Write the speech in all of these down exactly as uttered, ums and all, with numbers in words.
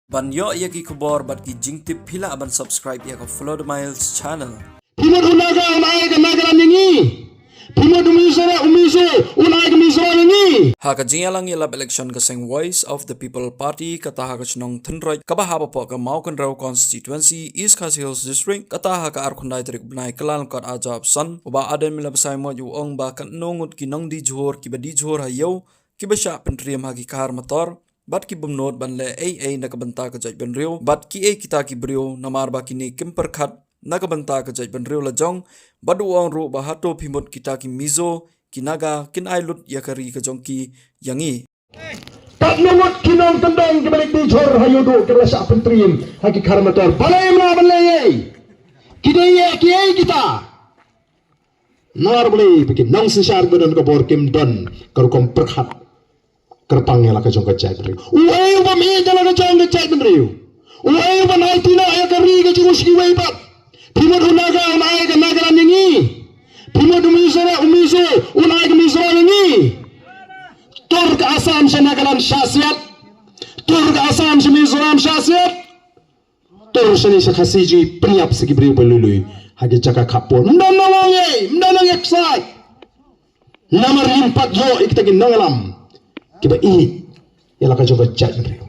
Ban ïoh ïa ki khubor bad ki jingtip, phi lah ban subscribe ïa ka Follow the Miles channel. Phi mut u Naga un ai ka Nagaland ïa ngi. Phi mut u Mizo, u Mizo un ai ka Mizoram ïa ngi. Ha ka jingïalang ïalap election ka seng Voice of the People Party, kata ha ka shnong Thynroit kaba hap hapoh ka Mawkynrew constituency, East Khasi Hills District, kata ha ka arphew dai tarik bnai Kyllalyngkot arhajar arphew san, u Bah Ardent Miller Basaiawmoit u ong ba katno ngut ki nongdijhur kiba dijhur ha ïew, kiba shah pyntriem ha ki car motor, bad ki bym nud ban leh ei ei na ka bynta ka jaitbynriew bad kiei kita ki briew, namar ba kine kim pyrkhat na ka bynta ka jaitbynriew lajong. Bad u ong ruh ba hato phi mut kita ki Mizo, ki Naga kin ai lut ïa ka ri ka jong ki ïa ngi. Katno ngut ki nongkyndong kiba leit dijhur ha ïew duh kiba la shah pyntriem ha ki car motor, balei ym lah ban leh ei ei? Ki dei ïa kiei kita? Namar balei? Ba ki nongsynshar ba don ka bor kim don ka rukom pyrkhat kyrpang ïa la ka jong ka jaitbynriew. Uei u bym ïeit ïa la ka jong ka jaitbynriew? Uei u ban aiti noh ïa ka ri ka jong u sha kiwei pat? Phi mut u Naga un ai ka Nagaland ïa ngi. Phi mut u Mizo, u Mizo un ai ka Mizoram ïa ngi. Tur ka Assam sha Nagaland shah siat. Tur ka Assam sha Mizoram shah siat. Tur shane sha Khasi, ju pynïap sa ki briew ba lui lui ha ki jaka khappud. Ym don nongïeit, ym don nongïeit ksai. Namar ngim pat ïoh ïa kita ki nongïalam kiba ïeit ïa la ka jong ka jaitbynriew.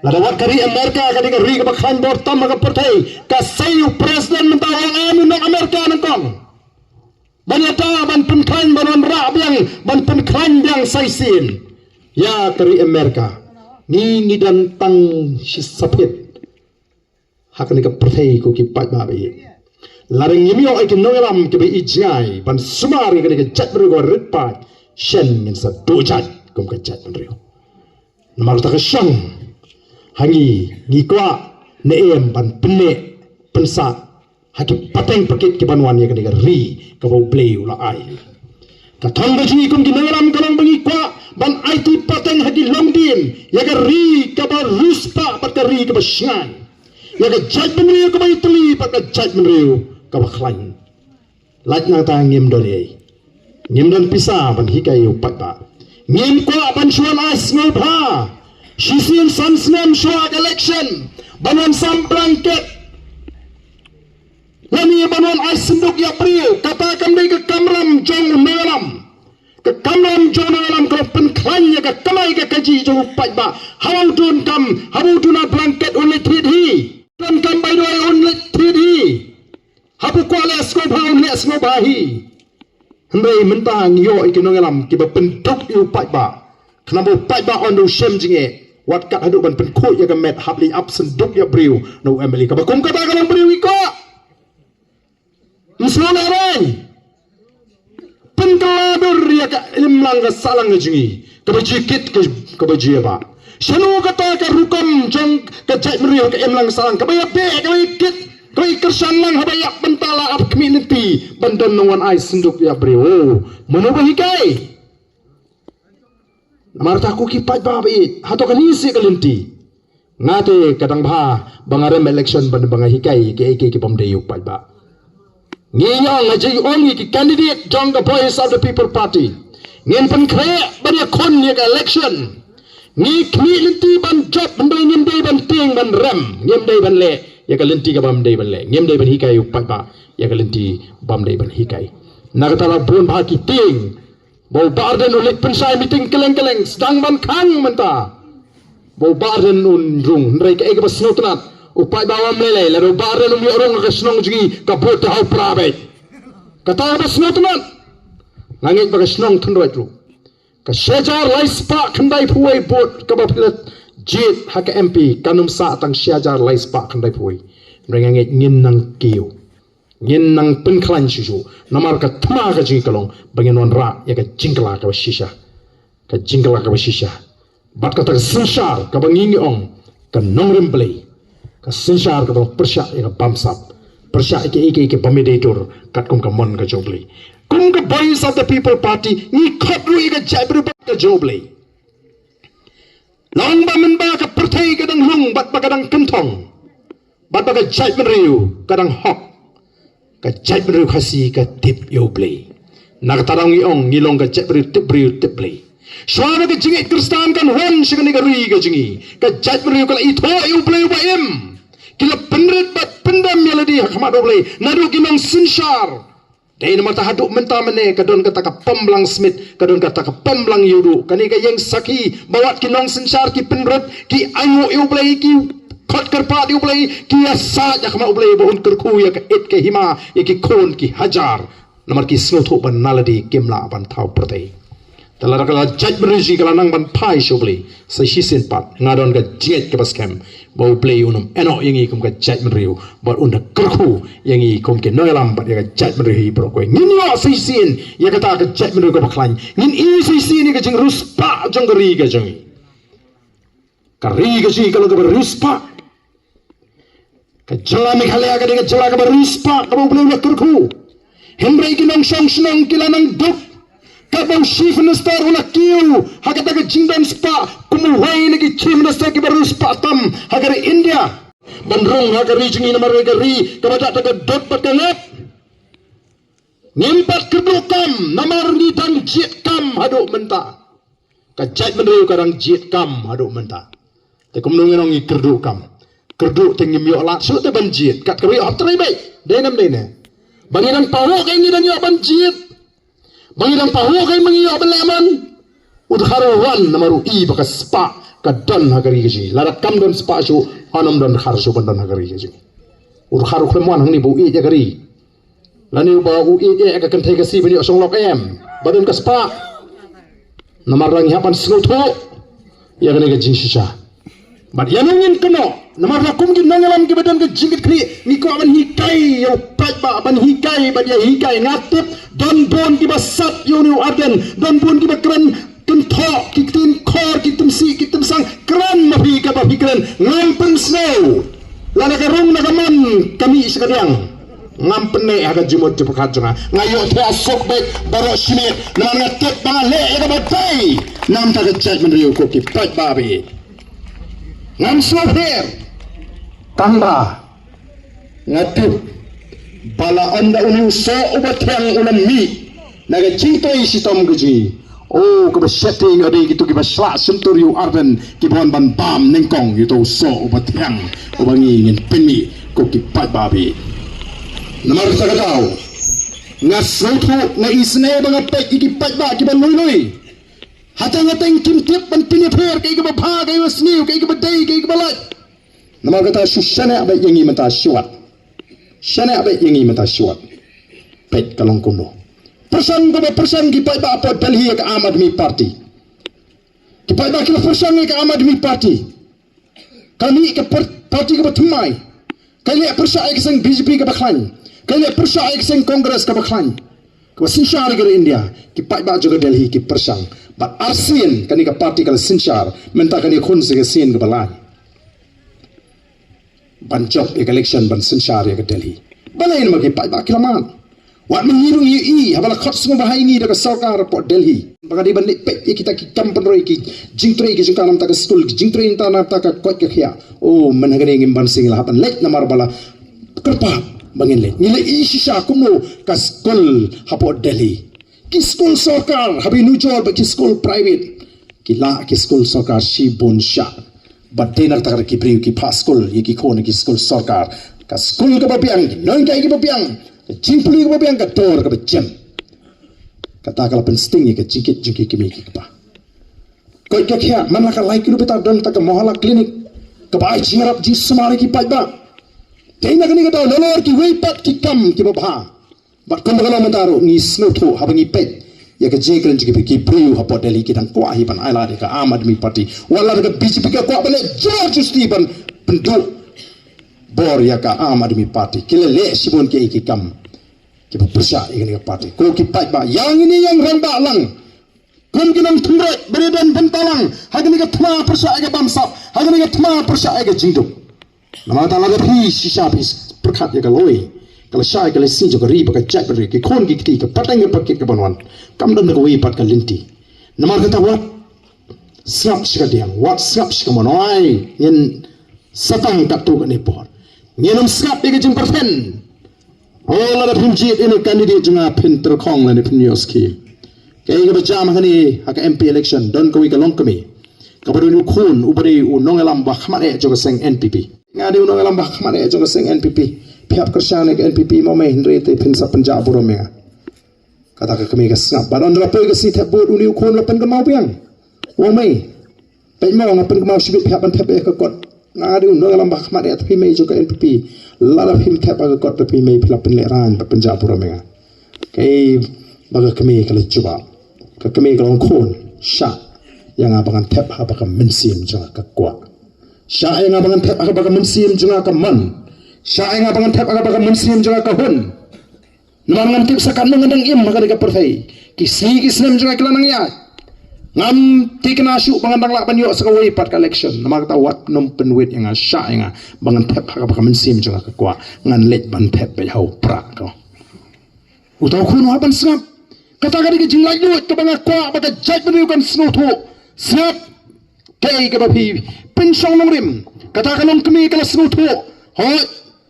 Lada wat ka ri Amerika, ka dei ka ri kaba khlaiñ bor tam ha ka pyrthei, ka sei u president mynta u ong em u nong Amerika nyngkong ban ïada, ban pynkhlaiñ, ban wanrah biang, ban pynkhlaiñ biang sa shisien ïa ka ri Amerika. Ngi, ngi don tang shi saphit ha kane ka pyrthei, ko ki paidbah ba ïeit. Lada ngim ïoh ïa ki nongïalam kiba ïeit jngai ban sumar ïa kane ka jaitbynriew kaba rit paid, shen ngin sa duh jait kum ka jaitbynriew. Namar kata ka shong ha ngi, ngi kwah ne em ban pynneh pynsah ha ki pateng pakit ki ban wan ïa kane ka ri kaba U Blei u la ai. Ka thong ka jong ngi kum ki nongïalam ka long ba ngi kwah ban aiti pateng ha ki longdien ïa ka ri kaba riewspah bad ka ri kaba shngaiñ, ïa ka jaitbynriew kaba ïatylli bad ka jaitbynriew kaba khlaiñ. Lait nangta ngim don ei, ngim don pisa ban hikai ïa u paidbah. Ngim kwah ban shu wan ai sngewbha shisien san snem shuwa ka election ban wan sam blanket lane ban wan ai synduk ïa briew. Kata kam dei ka kamram jong u nongïalam. Ka kamram jong u nongïalam ka long pynkhlaiñ ïa ka kamai ka kajih jong u paidbah. Haba u donkam, haba u duna blanket un leit thied hi. Donkam bai dawai un leit thied hi. Haba u kwah leh sngewbha un leh sngewbha hi. Hynrei mynta ngi ïoh ïa ki nongïalam kiba pynduk ïa u paidbah, khnang ba u paidbah un da u shem jingeh, wat kat haduh ban pynkhuid ïa ka met hap leit ap synduk ïa briew na u M L A. Kaba kum kata ka long briew ngi kwah. Ym sngewlehrain. Pynkylla dur ïa ka imlang ka sahlang ka jong ngi, kaba ju kit, ka, kaba ju ïabah. Shano kata ka rukom jong ka jaitbynriew, ka imlang ka sahlang kaba ïabeh, kaba ïakit, kaba ïakyrshan lang haba ïap bynta la ap khmih lynti ban don nongwan ai synduk ïa briew? Mano ba hikai? Namar kata ko ki paidbah ba ïeit, hato kane shi ka lynti? Nga te ka dang bha ba nga rem election ban ba nga hikai kiei kiei ki bym dei ïa u paidbah. Ngi ong, nga ju ong ïa ki candidate jong ka Voice of the People Party, ngin pynkhreh ban ïakhun ïa ka election. Ngi khmih lynti ban jop, hynrei ngim dei ban tieng ban rem, ngim dei ban leh ïa ka lynti kaba ym dei ban leh, ngim dei ban hikai ïa u paidbah ïa ka lynti bym dei ban hikai. Na kata la bun bha ki tieng ba u Bah Ardent u leit pynshai meeting kylleng kylleng, sdang ban khang mynta ba u Bah Ardent un rung. Hynrei kaei kaba sngewtynnat, u paidbah um lei lei, lada u Bah Ardent um ïoh rung ha ka shnong jong ngi, ka vote te ha u Pra beit. Kata kaba sngewtynnat. Nga ngeit ba ka shnong Thynroit ruh, ka shi hajar lai spah khyndai phew wei vote kaba phi la jied ha ka M P, kan ym sah tang shi hajar lai spah khyndai phew wei. Hynrei nga ngeit ngin nang kiew, ngin nang pynkhlaiñ shuh shuh. Namar ka thma ka jong ngi ka long ba ngin wanrah ïa ka jingkylla kaba shisha, ka jingkylla kaba shisha. Bad kata ka synshar kaba ngi ngi ong ka nongrim Blei, ka synshar kaba pyrshah ïa ka bamsap, pyrshah ïa kiei kiei kiba ym dei dur, katkum ka mon ka jong U Blei. Kum ka Voice of the People Party ngi khot ruh ïa ka jaitbynriew bad ka jong U Blei. Long ba mynba ka pyrthei ka dang lung bad ba ka dang kynthong, bad ba ka jaitbynriew ka dang hok, ka jaitbynriew Khasi ka tip ïa U Blei. Na kata daw ngi ong ngi long ka jaitbynriew tip briew tip Blei. Shuwa ba ka jingngeit Khristan kan wan sha kane ka ri ka jong ngi, ka jaitbynriew ka la ithuh ïa U Blei uba im. Ki la pynrit bad pyndem ïa lade ha khmat U Blei naduh ki nongsynshar. Dei namar ta haduh mynta mynne ka don kata ka pom blang smit, ka don kata ka pom blang ïuhduh. Kane ka ïeng sakhi ba wat ki nongsynshar ki pynrit, ki ainguh ïa U Blei, ki khot kyrpad ïa U Blei, ki ïasaid ha khmat U Blei ba un kyrkhu ïa ka ïit ka hima ïa ki khun ki hajar. Namar ki sngewthuh ba na lade kim lah ban thaw pyrthei. Te lada ka la jaitbynriew jong ngi ka la nang ban phai sha U Blei, sa shisien pat nga don ka jingngeit kaba skhem ba U Blei un ym ïehnoh ïa ngi kum ka jaitbynriew bad un da kyrkhu ïa ngi kum ki nongïalam bad ïa ka jaitbynriew hi baroh kawei. Ngin ïoh sa shisien ïa kata ka jaitbynriew kaba khlaiñ. Ngin ïoh sa shisien ïa ka jingriewspah jong ka ri ka jong ngi. Ka ri ka jong ngi ka long kaba riewspah. Ka jylla Meghalaya ka dei ka jylla kaba riewspah kaba U Blei u la kyrkhu. Hynrei ki nongshong shnong ki la nang duk. Katba u Chief Minister u la kiew ha kata ka jingdon spah kum uwei na ki Chief Minister kiba riewspah tam ha ka ri India. Ban rung ha ka ri jong ngi namar ka ri kaba da ka dud bad ka ngap. Ngim pat kyrduh kam namar ngi dang jied kam haduh mynta. Ka jaitbynriew ka dang jied kam haduh mynta. Te kumno ngin ong ngi kyrduh kam? Kyrduh te ngim ïoh lad shuh te ban jied. Kat kaba ïoh hap trei beit. Dei nam dei ne? Ba ngi dang pahuh ka ngi dang ïoh ban jied. Ba ngi dang pahuh ka ngi ïoh ban leh mon. U dkhar u wan namar u i ba ka spah ka don ha ka ri ka jong ngi. Lada kam don spah shuh, un ym don dkhar shuh ban don ha ka ri ka jong ngi. U dkhar u khlem wan hangne ba u ïeit ïa ka ri. Lane ba u ïeit ïa ka kynthei ka si ban ïoh shong lok em ba don ka spah. Namar ngi hap ban sngewthuh ïa kane ka jingshisha. Bad ïa ngi ngin kynnoh namar la kum ki nongïalam kiba don ka jingkitkhlieh ngi kwah ban hikai ïa u paidbah, ban hikai bad ïa hikai. Nga tip don bun kiba sat ïa une u Ardent, don bun kiba kren kynthoh, ki ktien khor, ki tymsi, ki tymsang, kren ma phi kaba phi kren. Ngam pynsngew. Lada ka rung na ka mon ka mih sha ka diang. Ngam pynneh ha ka jingmut jingpyrkhat jong nga. Nga ïohthiah suk beit baroh shi miet namar nga tip ba nga leh ïa kaba dei. Namar ka jaitbynriew ko ki paidbah ba ïeit. Ngam sngewpher. Tang ba nga tip ba la ynda une u soh uba thiang u la mih na ka jingtrei shitom ka jong ngi. O, kaba sheptieng ïa dei kito kiba shah shyntur ïa u Ardent kiba wan ban bam nyngkong ïa uto u soh uba thiang uba ngi ngin pynmih ko ki paidbah ba ïeit. Namar kata ka daw nga sngewthuh, nga isynei ba nga peit ïa ki paidbah kiba lui lui. Hateng hateng kim tip ban pynïapher kaei kaba bha, kaei kaba sniew, kaei kaba dei, kaei kaba lait. Namar kata shu shaniah beit ïa ngi mynta shuwa. Shaniah beit ïa ngi mynta shuwa. Peit ka long kumno. Pyrshang kaba pyrshang ki paidbah hapoh Delhi ïa ka Aam Aadmi Party. Ki paidbah ki la pyrshang ïa ka Aam Aadmi Party. Ka mih ka par-, party kaba thymmai. Ka leh pyrshah ïa ka seng B J P kaba khlaiñ. Ka leh pyrshah ïa ka seng Congress kaba khlaiñ. Kaba synshar ïa ka ri India. Ki paidbah jong ka Delhi ki pyrshang. Bad arsien kane ka party ka la synshar. Mynta kane khun sa ka sien kaba lai. Ban jop ïa ka election ban synshar ïa ka Delhi. Balei? Namar ki paidbah ki la mad. Wat ma ngi ruh ngi ïohi haba la khot sngewbha ïa ngi da ka sorkar hapoh Delhi ba ka dei ban leit peit ïa kita ki kam pynroi, ki jingtrei ki jong ka, na bynta ka skul, ki jingtrei na bynta ka koit ka khiah. O, mynta ha kane ngim ban sngewlem ban leit namar ba la kyrpad ba ngin leit. Ngi la ïohi shisha kumno ka skul hapoh Delhi. Ki skul sorkar haba nujor bad ki skul private. Ki lah ki skul sorkar shibun shah. Bad dei na kata ka daw ki briew ki phah skul ïa ki khun ha ki skul sorkar. Ka skul kaba biang, ki nonghikai kiba biang, ka jingpule kaba biang, ka dor kaba jem. Kata ka la pynsting ïa ka jingkit jong ki kmie ki kpa. Koit ka khiah, man la ka lai kilometer don kata ka Mohalla Clinic kaba ai jingïarap jingsumar ïa ki paidbah. Dei na kane ka daw nalor kiwei pat ki kam kiba bha. Bad kumba ka long mynta ruh ngi sngewthuh haba ngi peit ïa ka jingkren jong ki briew hapoh Delhi ki dang kwah hi ban ailad ïa ka Aam Aadmi Party. Wat la ka B J P ka kwah ban leh jur justi ban pynduh bor ïa ka Aam Aadmi Party. Ki la leh shibun kiei ki kam kiba pyrshah ïa kane ka party. Ko ki paidbah, ïa ngi ne ïa rangbah lang. Kum ki nongthymmai ba dei don bynta lang ha kane ka thma pyrshah ïa ka bamsap, ha kane ka thma pyrshah ïa ka jingduk. Namar kata lada phi shisha phi pyrkhat ïa ka lawei, ka lashai ka lasing jong ka ri bad ka jaitbynriew, ki khun ki kti, ka pateng ka pakit kaban wan, kam don da kawei pat ka lynti. Namar kata wat sngap sha ka diang, wat sngap sha ka mon, oi ngin satang katto katne por. Ngin ym sngap ïa ka jingpyrthen. O, lada phim jied ïa une u candidate jong nga phin tyrkhong lane phin ïoh skim. Kaei kaba jia ma kane ha ka M P election, don kawei ka longkmie kaba don u khun uba dei u nongïalam ba khmat eh jong ka seng N P P. Nga dei u nongïalam ba khmat eh jong ka seng N P P. Phi hap kyrshan ïa ka N P P mo mei, hynrei te phin sa pynjah burom ïa nga. Kata ka kmie ka sngap. Bad ynda la poi ka sngi thep vote, une u khun la pynkynmaw biang. Mo mei, peit mo, nga pynkynmaw shibit, phi hap ban thep ïa ka kot. Nga dei u nongïalam ba khmat eh, te phi mei jong ka N P P. Lada phim thep ïa ka kot, te phi mei, phi la pynlehraiñ bad pynjah burom ïa nga. Kaei ba ka kmie ka la jubab? Ka kmie ka la ong, khun, shah ïa nga ba ngan thep ha kaba ka mynsiem jong nga ka kwah. Shah ïa nga ba ngan thep ha kaba ka mynsiem jong nga ka mon. Shah ïa nga ba ngan thep ha kaba ka mynsiem jong nga ka hun. Namar ngan tip sa katno ngan dang im ha kane ka pyrthei. Ki sngi ki snem jong nga ki la nang ïaid. Ngam thikna shuh ba ngan dang lah ban ïoh sa kawei pat ka election. Namar kata wat nym pynwit ïa nga, shah ïa nga ba ngan thep ha kaba ka mynsiem jong nga ka kwah. Ngan leit ban thep beit ha u prah ko. Uta u khun u hap ban sngap. Kata ka dei ka jinglaitluid kaba nga kwah ba ka jaitbynriew kan sngewthuh. Sngap. Kaei kaba phi pynshong nongrim? Kata ka longkmie ka la sngewthuh. Hooid,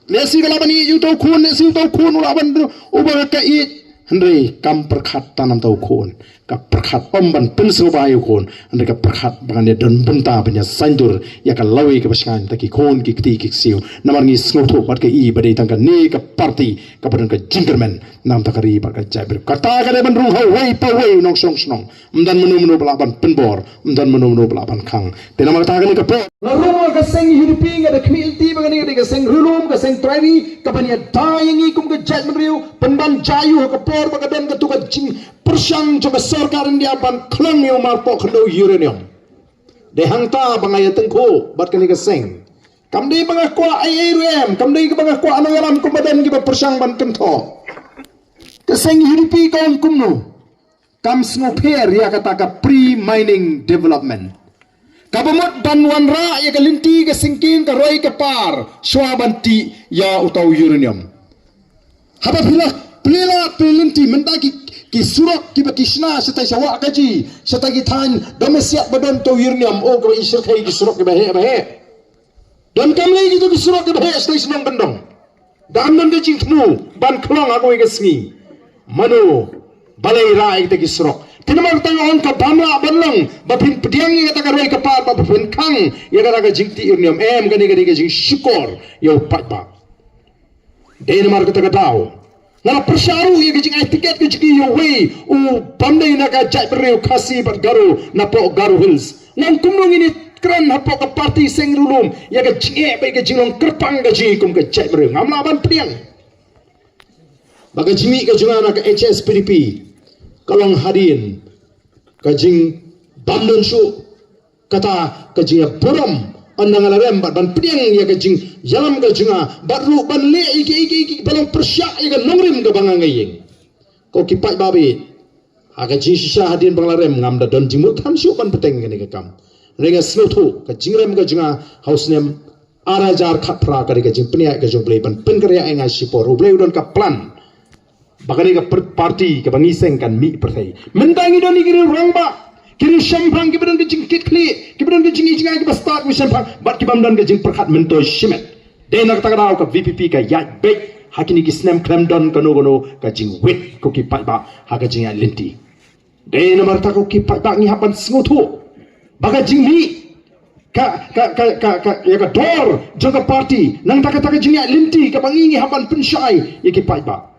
lehse ka la ban ïeit ïa uta u khun, lehse uta u khun u lah ban uba ka ïeit. Hynrei kam pyrkhat tang namar uta u khun. Ka pyrkhat ym ban pynsngewbha ïa u khun. Hynrei ka pyrkhat ba ngan ïa don bynta ban ïa saiñdur ïa ka lawei kaba shngaiñ, ta ki khun ki kti ki ksiew. Namar ngi sngewthuh bad ka i ba dei tang kane ka party kaba don ka jingkyrmen na ka bynta ka ri bad ka jaitbynriew. Kata ka dei ban rung ha uwei pa uwei u nongshong shnong. Ym don mano mano ba lah ban pynbor, ym don mano mano ba lah ban khang. Te namar kata kane ka por nga rung ha ka seng U D P, nga da khmih lynti ba kane ka dei ka seng riewlum, ka seng trai ri, kaban ïada ïa ngi kum ka jaitbynriew, pynban jia ïa u ha ka por ba ka don kato ka jingpyrshang jong ka sorkar India ban khlong ïa u marpoh khyndew uranium. Dei hangta ba nga ïa tyngkhuh bad kane ka seng. Kam dei ba nga kwah ei ei ruh em, kam dei ba nga kwah nongïalam kumba don kiba pyrshang ban kynthoh. Ka seng U D P ka ong kumno? Kam sngewpher ïa kata ka pre mining development, kaba mut ban wanrah ïa ka lynti ka syngkien, ka roi ka par, shwa ban tih ïa uta u uranium. Haba phi la plie la plie lynti, mynta ki, ki surok kiba ki shna shatai sha Wahkaji, shatai ki thaiñ Domiasiat ba don uta u uranium, o kaba i shyrkhei ki surok kiba heh ba heh. Donkam lei kito ki surok kiba heh shatai shnong Kyndong. Da kam don ka jingthmu ban khlong ha kawei ka sngi. Mano balei rah ïa kita ki surok? Te namar kata nga ong, ka bym lah ban long ba phin pdiang ïa kata ka roi ka par, ba phin khang ïa kata ka jingtih uranium. Em, kane ka dei ka jingshukor ïa u paidbah. Dei namar kata ka daw nga la pyrshah ruh ïa ka jingai tiket ka jong ngi ïa uwei u bym dei na ka jaitbynriew Khasi bad Garo napoh Garo Hills. Nga ong kumno ngin ïa kren hapoh ka party seng riewlum ïa ka jingeh bad ïa ka jinglong kyrpang ka jong ngi kum ka jaitbynriew? Ngam lah ban pdiang. Ba ka jingmih ka jong nga na ka H S P D P ka long hadien ka jingbym don shuh kata ka jingïaburom, ynda nga la rem bad ban pdiang ïa ka jingïalam ka jong nga, bad ruh ban leh ïa ki, ïa ki, ïa ki ba long pyrshah ïa ka nongrim kaba nga ïeng. Ko ki paidbah, ha ka jingshisha hadien ba nga la rem, ngam da don jingmut than shuh ban bteng kane ka kam. Hynrei nga sngewthuh ka jingrem ka jong nga ha u snem ar hajar khatphra ka dei ka jingpynïaid ka jong U Blei ban pynkhreh ïa nga shipor. U Blei u don ka plan ba kane ka par-, party kaba ngi seng kan mih pyrthei. Mynta ngi don ïa ki riew rangbah, ki riew shemphang kiba don ka jingkitkhlieh, kiba don ka jingïohi jngai, kiba stad kiba shemphang bad kibym don ka jingpyrkhat myntoi shimet. Dei na kata ka daw ka V P P ka ïaid beit ha kine ki snem khlem don kano kano ka jingwit, ko ki paidbah, ha ka jingïaid lynti. Dei namar kata ko ki paidbah, ngi hap ban sngewthuh ba ka jingmih ka, ka, ka, ka, ka, ïa ka dor jong ka party, nangta kata ka jingïaid lynti kaba ngi, ngi hap ban pynshai ïa ki paidbah.